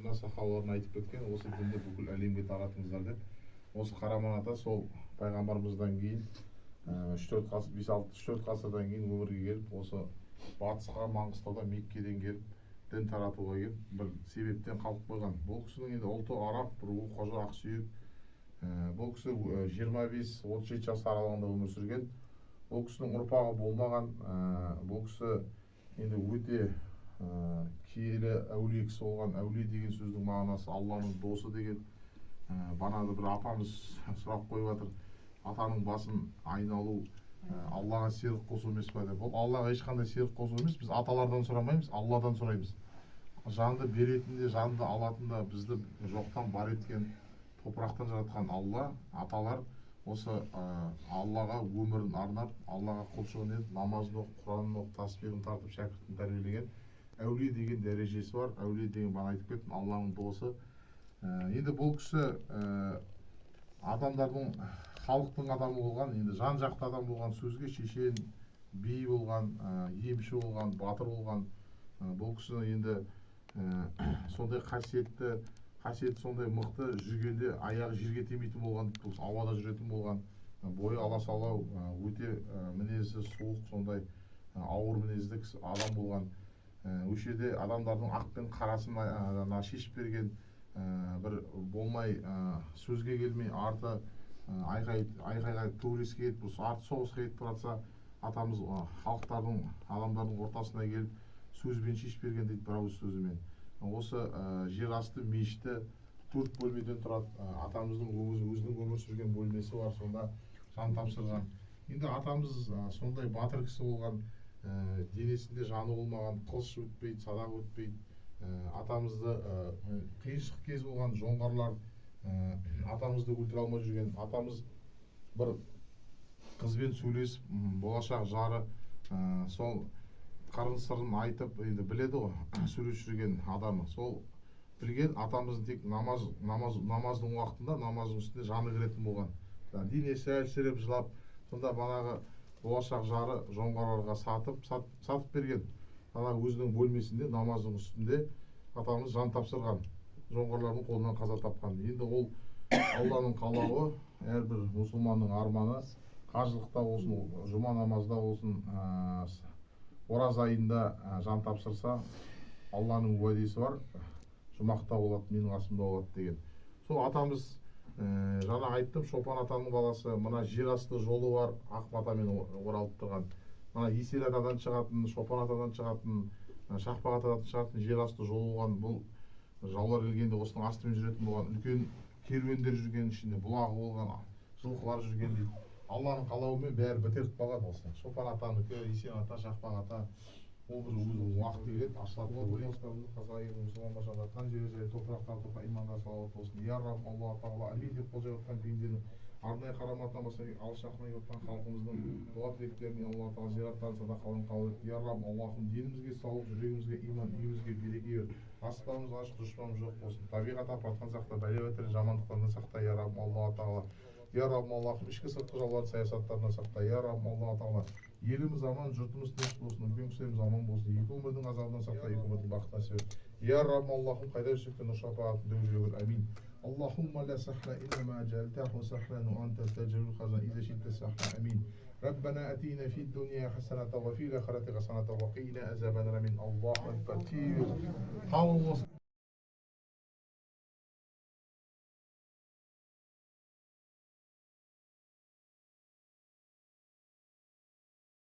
Мына сахабаларына айтып кеткен: осы дінді бүкіл әлемге таратыңыздар деп. Осы Қараман ата сол пайғамбарымыздан кейін 3-4 ғасыр, 5-6, 3-4 ғасырдан кейін өмірге келіп, осы батысқа, Маңғыстауда, Меккеден келіп, дін таратуға келіп, бір себептен қалып қойған. Бұл кісінің енді ұлты араб, руы қожа, ақсүйек. Бұл кісі 25-37 жас аралығында өмір сүрген. Бұл кісінің ұрпағы болмаған. Бұл кісі енді өте киелі, әулие кісі болған. Әулие деген сөздің мағынасы Алланың досы деген. Бағанада бір апамыз сұрақ қойып жатыр: атаның басын айналу Аллаға серік қосу емес па деп. Ол Аллаға ешқандай серік қосу емес. Біз аталардан сұрамаймыз, Алладан сұраймыз. Жанды беретін де, жанды алатын да, бізді жоқтан бар еткен, топырақтан жаратқан Алла. Аталар осы Аллаға өмірін арнап, Аллаға құлшылығын етіп, намазын оқып, құранын оқып, таспиғын тартып, шәкіртін тәрбиелеген әулие деген дәрежесі бар. Әулие деген, бағана айтып кеттім, Алланың досы. Енді бұл кісі адамдардың, халықтың адамы болған, енді жан жақты адам болған, сөзге шешен, би болған, емші болған, батыр болған. Бұл кісі енді сондай қасиетті, қасиеті сондай мықты, жүргенде аяғы жерге тимейтін болған, бұл ауада жүретін болған. Бойы аласалау, өте мінезі суық, сондай ауыр мінезді кісі адам болған. Осы жерде адамдардың ақ пен қарасын шешіп берген. Бір болмай, сөзге келмей, арты айқай айқайға, төбелеске кетіп, осы арты соғысқа кетіп бара жатса, атамыз халықтардың, адамдардың ортасына келіп, сөзбен шешіп берген дейді, бір ауыз сөзімен. Осы жер асты мешіті төрт бөлмеден тұрады. Атамыздың өзінің өмір сүрген бөлмесі бар, сонда жан тапсырған. Енді атамыз сондай батыр кісі болған. Денесінде жаны болмаған, қылыш өтпейді, садақ өтпейді. Атамызды қиыншылық кез болған, жоңғарлар атамызды өлтіре алмай жүрген. Атамыз бір қызбен сөйлесіп, болашақ жары, сол қырын сырын айтып, енді біледі ғой сөйлесіп жүрген адамы. Сол білген атамыздың тек намаздың уақытында, намаздың үстінде жаны кіретін болған. Жаңағы денесі әлсіреп, жылап, сонда бағанағы болашақ жары жоңғарларға сатып берген. Ана өзінің бөлмесінде намаздың үстінде атамыз жан тапсырған, жоңғарлардың қолынан қаза тапқан. Енді ол Алланың қалауы. Әрбір мұсылманның арманы қажылықта болсын, жұма намазда болсын, ораза айында жан тапсырса, Алланың уәдесі бар: жұмақта болады, менің қасымда болады деген. Сол атамыз, жаңа айттым, Шопан атаның баласы. Мына жер асты жолы бар, ақ матамен оралып тұрған. Мына Есел атадан шығатын, Шопан атадан шығатын, Шақпақ атадан шығатын жер асты жолы болған. Бұл жаулар келгенде осының астымен жүретін болған. Үлкен керуендер жүрген, ішінде бұлағы болған, жылқылар жүрген дейді. Алланың қалауымен бәрі бітеліп қалған. Осы Шопан атанікі, Есен ата, Шақпақ ата, ол бір өзінің уақыты келеді, ашылады деп ойлаймын. Қазақ елінің мұсылман барша жатқан жері жайлы, топырақтан топырақ, иманға салауат болсын. Я Рабб, Алла Тағала, әмин деп қол жайып жатқан пенденің арнайы қараматынан басқа алыс жақыннан келіп жатқан халқымыздың дұға тілектерін Алла Тағала зираттарын, садақаларын қабыл ет. Я Рабб, Аллахым, денімізге саулық, жүрегімізге иман, үйімізге береке бер. Аспанымыз ашық, дұшпанымыз жоқ болсын. Табиғат апаттан сақта, бәле бәтер жамандықтардан сақта. Я Рабб, Алла Тағала, я Рабб, Аллахым, ішкі сыртқы жаулардың саясаттарынан сақта. Я Рабб, Алла Тағала, еліміз аман, жұртымыз тыныш болсын, үлкен кісілеріміз аман болсын. Екі өмірдің азабынан сақта, екі өмірдің бақытын нәсіп ет. Я Рабб, Аллахым, қайда жүрсек те нұр шапағатын төгіп жүре көр. Әмин. اللهم لا سهل إلا ما جعلته سهلا وأنت تجعل الحزن إذا شئت سهلا. آمين. ربنا أتينا في الدنيا حسنة وفي الآخرة حسنة وقنا عذاب النار. الله أكبر. قبول болсын.